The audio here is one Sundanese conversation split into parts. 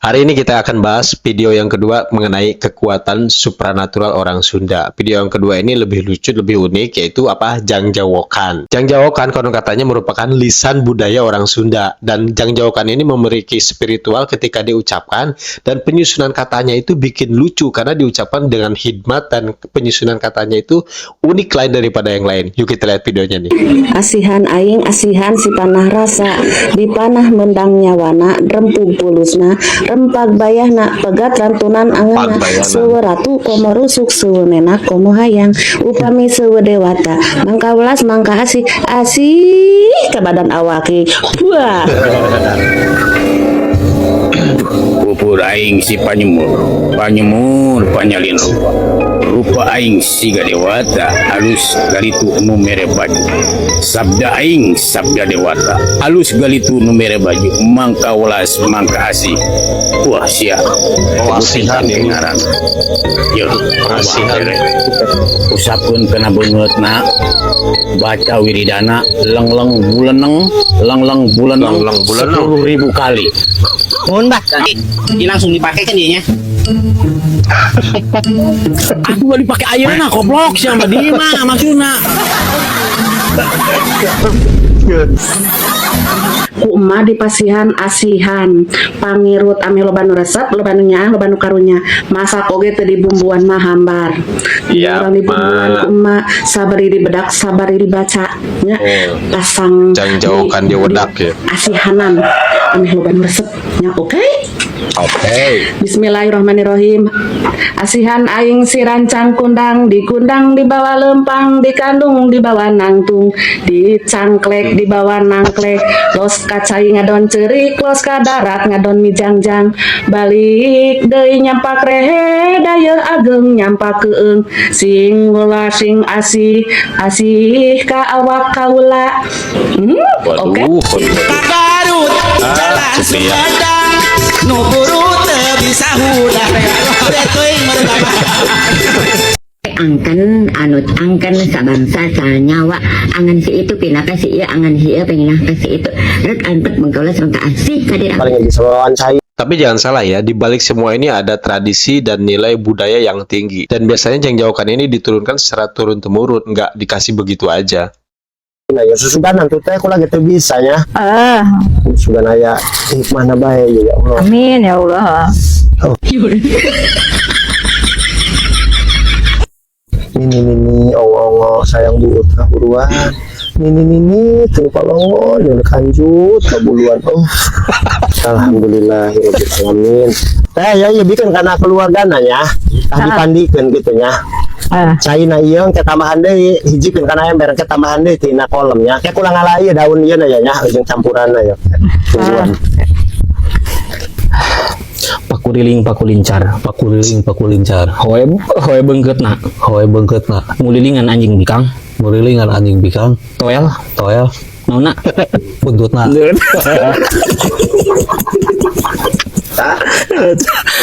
Hari ini kita akan bahas video yang kedua mengenai kekuatan supranatural orang Sunda. Video yang kedua ini lebih lucu, lebih unik, yaitu apa? Jangjawokan. Jangjawokan konon katanya merupakan lisan budaya orang Sunda. Dan jangjawokan ini memiliki spiritual ketika diucapkan, dan penyusunan katanya itu bikin lucu karena diucapkan dengan hikmat dan penyusunan katanya itu unik lain daripada yang lain. Yuk, kita lihat videonya nih. Asihan aing, asihan si panah rasa, dipanah mendang nyawana, rempug pulusna, rempag bayahna, pegat rantunan angeuna. Pag bayahna. Seueur ratu komo rusuk, seueur menak komo hayang, upami seueur dewata mangka welas mangka asih, asih ke badan awaki, wah. Pupur aing si panyemur, panyemur panyalin rupa. Rupa aing siga dewata, alus galitu nu mere baju. Sabda aing sabda dewata, alus galitu nu mere baju, mangka welas mangka asih. Wah, sia. Oh, asihan ya. Ngaran. Yo, Asihan. Usapkeun kana beungeutna, baca wiridana lengleng buleneng, lengleng buleneng, Lengleng buleneng. 10.000 kali. Mohon, Bah, ini langsung dipakai kan dianya? Aku gak dipakai ayeuna, goblok sia mah, di mah maksudna. Ku emak dipasihan asihan pangirut ameh loba nu resep, loba nu nyaah, loba nu karunya. Masak oge teu dibumbuan mah hambar. Iya, Urang dibumbuan Mak. Ku emak sabari dibedak, sabari dibaca nya. Oh. Pasang Jangjawokan di- diwedak ya. Asihanan ameh loba nu resep nya, oke. Oke. Bismillahirrahmanirrahim. Asihan aing si rancang kundang, dikundang di bawah lempang, dikandung di bawah nangtung, dicangklek di bawah nangklek, los ka cai ngadon ceurik, los ka darat ngadon mijangjang, balik deui nyampak rehe, dayeuh ageng nyampak keung, sing welas sing asih, asih ka awak kaula. Oke. Waduh, waduh, waduh. Garut, Ah, jalan Supriya. Sumedang, nu buru teu bisa hudang. Teuing meureun apa? Angken anu angken sabangsa sanyawa, angan si itu pindah ka si ieu, angan si ieu pindah ka si itu, rek antep mangkaula sareng asih ka diri. Paling lagi sama cai. Tapi jangan salah ya, di balik semua ini ada tradisi dan nilai budaya yang tinggi. Dan biasanya jangjawokan ini diturunkan secara turun-temurun, nggak dikasih begitu aja. Nah ya, susugan nanti teh aku lagi teu bisa nya. Ah, sugan aya hikmahna bae ya Allah. Amin ya Allah. Nini nini ongo ongo sayang buut kahuruan, nini nini teu palongo jeung kanjut kabuluan. Oh, alhamdulillah alamin. Teh ya, ya bikin karena keluargana nya tah dipandikeun gitu nya. Ah, Caina ieu ke tambahan deui, hijikeun kana ember, ke tambahan deui tina kolem nya, ke kurang ngala ieu daun ieu na ya nya, jeung campuranna ya, tungguan. Pakuriling pakulincar. Pakuliling pakulincar. Hoe hoe beungkeutna. Hoe beungkeutna. Mulilingan anjing bikang. Mulilingan anjing bikang. Toel. Toel. Naonna? Buntutna.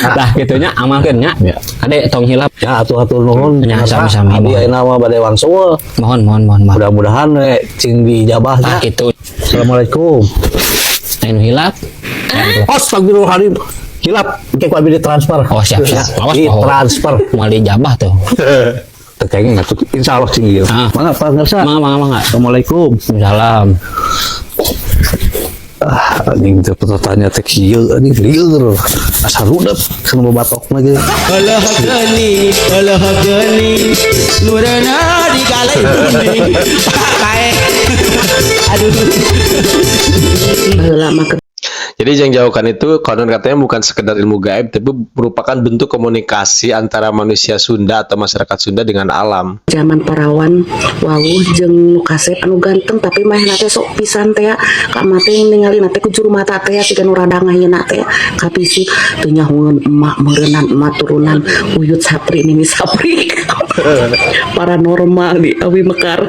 Lah, kitu nya, amalkeun nya. Ya. Ade, tong hilap. Ya atuh, hatur nuhun. Ya, sami-sami. Abi ayeuna mah bade wangsul. Mohon, mohon, mohon, mohon. Mudah-mudahan we cing diijabah Tah nya. Kitu. Assalamualaikum. Anu hilap. Astagfirullahaladzim. Hilap, engke ku abi ditransfer. Oh, siap, siap. Awas, Di oh. transfer. Moal diijabah tuh. Teu kenging atuh. Insyaallah cing ieu. Ah. Mangga, Pak Ngersa. Mangga, mangga, mangga. Assalamualaikum. Salam. Ah, anjing teh tanya teh kieu, anjing lieur. Asa rudep kana babatok lagi. Alah geni, alah geni, nureuna digalai bumi. Pae. Aduh. Baheula mah Jadi jangjawokan itu konon katanya bukan sekedar ilmu gaib, tapi merupakan bentuk komunikasi antara manusia Sunda atau masyarakat Sunda dengan alam. Zaman parawan wawuh jeung nu kasep anu ganteng, tapi manehna teh sok pisan teh ka emak teh, ningali teh ku juru mata teh siga nu rada ngahina teh kapisi teu nyahoeun emak meureunnan, emak turunan Uyut Sapri, Nini Sapri, paranormal di Awi Mekar.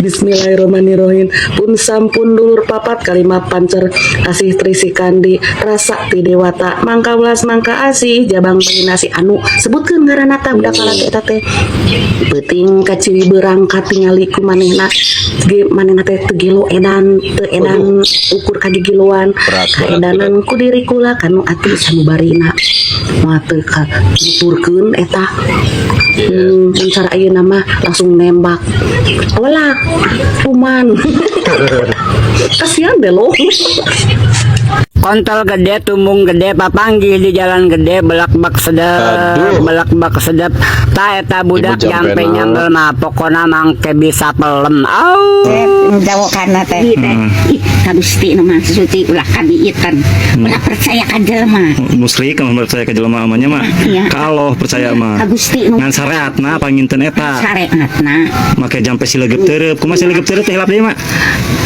Bismillahirrahmanirrahim. Pun sampun dulur papat kalima pancer asih trisikandi rasa ti dewata mangka welas mangka asih jabang nasi anu sebutkeun ngaranna tah budak lalaki eta teh peuting kaciri beurang katingali ku manehna ge manehna teh teu gelo edan teu edan ukur kagigiloan. Berat, berat. Kaedanan ku diri kula kanu ati sanubarina moal teu ka tuturkeun eta. Cara ayeuna mah langsung nembak olak kuman kasihan deh lo. Kontol gede, tumbung gede, papanggih di jalan gede, belak-bak sedep, Aduh. Belak-bak sedep. Ta eta budak Ibu jampe jampena. Nyambel mah pokona mangke bisa pelem. Au. Jawokanna teh. Ih, ka Gusti nu Maha Suci ulah kabiitan. Ulah percaya ka jelema. Musrik kalau percaya ke jelema amanya mah. Iya. Kalau percaya mah. Ka Gusti nu Ngan sareatna panginten eta. Sareatna. Make jampe silegep tereup. Kumaha silegep tereup teh hilap deui mah?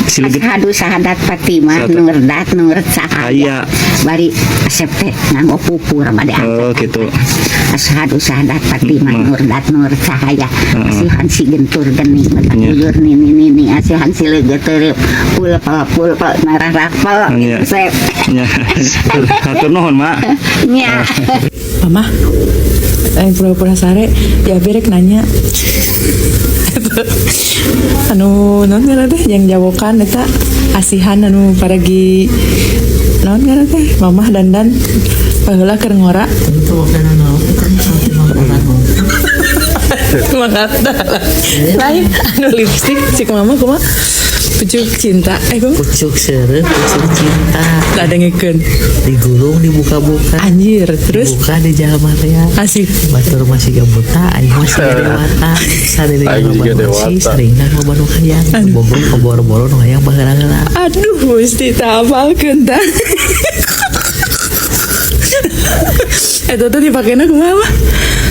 Silegep Asyhadu sahadat Fatimah Satu. Nurdat nur sahaya. Aya. Bari asep teh nganggo pupur bade Oh, gitu. Asyhadu sahadat Fatimah nurdat nur cahaya. Asihan si gentur geni mata kuyur nini nini asihan si leget tereup pul pel pul pel narah rapel sep. Nya. Hatur nuhun, Mak. Nya. Mama, pura-pura sare, ya berek nanya. Anu naon ngaranna teh yang jawokan eta asihan anu paragi naon ngaranna teh mamah dandan baheula keur ngora. Itu makanan naon? Mangata lain anu lipstick cik mama kumaha pucuk cinta eh kumaha? Pucuk seureuh, pucuk cinta. Lah dengekeun. Digulung, dibuka-buka. Anjir, terus Dibuka di jalma teh ya. Asik. Batur masih buta, aing mah siga dewata. Sariring Aing loba jiga nu asih, dewata. saringna loba nu hayang. Bogoh kaboro-boro nu hayang baheula-heula. Aduh, mesti tak apalkeun tah. Eta tuh dipakainya kumaha mah?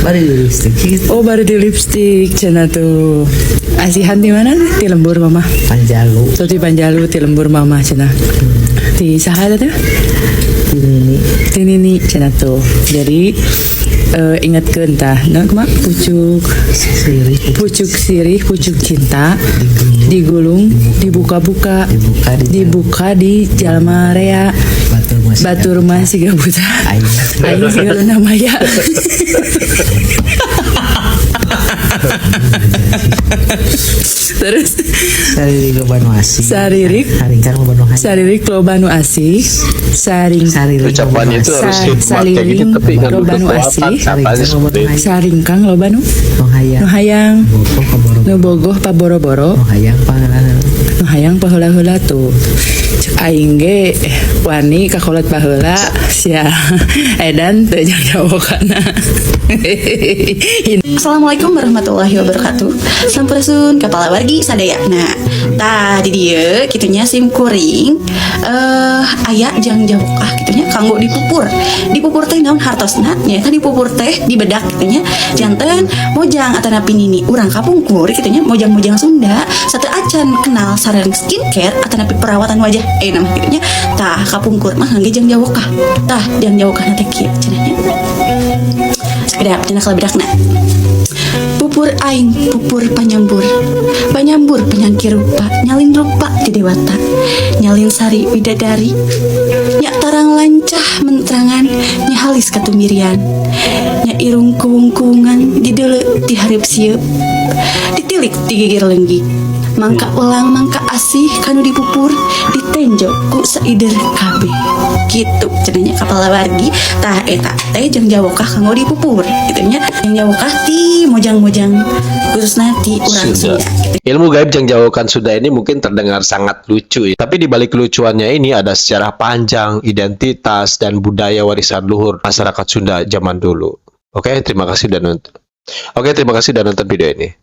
Bari di lipstick gitu. Oh, baru di lipstick cenah tuh. Asihan di mana nih? Di lembur mama. Panjalu. Tuh di Panjalu di lembur mama cenah. Di saha eta teh? Di nini. Di nini cenah tuh. Jadi ingatkeun tah, naon kumaha? Pucuk Sirih. Pucuk sirih, pucuk cinta digulung, dibuka-buka, Dibuka di dibuka di jalma rea. Batur masih Batur mah siga buta. Aing Aing siga Luna Maya. Terus Sariring loba nu asih. Saririk. Saringkan loba nu hayang. Saririk loba nu asih, saring Sariring Ucapannya itu harus hikmat kayak gitu tapi ngandung loba nu kekuatan asih, katanya seperti itu. Saringkang loba nu Nu hayang. Nu hayang. Bogoh kaboro-boro. Nu bogoh paboro-boro. Nu hayang pangeran. Nu hayang paheula-heula tuh. Cek aing ge wani kakolot baheula sia edan teu jawokana. Assalamualaikum warahmatullahi wabarakatuh. Sampurasun kepala wargi sadaya. Nah, tah di dieu kitunya sim kuring aya jang jawokah kitunya kanggo dipupur. Dipupur teh naon hartosna? Nyaeta dipupur teh dibedak kitunya. Janten mojang atanapi nini urang kapungkur kitunya mojang-mojang Sunda satu acan kenal sareng skincare atanapi perawatan wajah nama kitunya. Tah kapungkur mah ngangge jang jawokah. Tah jang jawokah na teh kieu cenah nya. Sakedap cenah kalebedakna. Pupur aing pupur panyambur panyambur penyangki rupa nyalin rupa ti dewata nyalin sari widadari nya tarang lancah mentrangan nya halis katumirian nya irung kuwung-kuwungan dideuleu ti hareup sieup ditilik ti gigir lenggi mangka ulang mangka asih kanu dipupur ditenjo ku saider kabeh gitu cenahnya kapala wargi. Tah eta teh jeung jawokah kanggo dipupur gitu nya jeung jawokah ti mojang-mojang khususna ti urang Sunda. Sunda. Ilmu gaib jangjawokan Sunda ini mungkin terdengar sangat lucu ya. Tapi di balik kelucuannya ini ada sejarah panjang, identitas, dan budaya warisan luhur masyarakat Sunda zaman dulu. Oke, terima kasih dan nonton. Oke, terima kasih dan nonton video ini.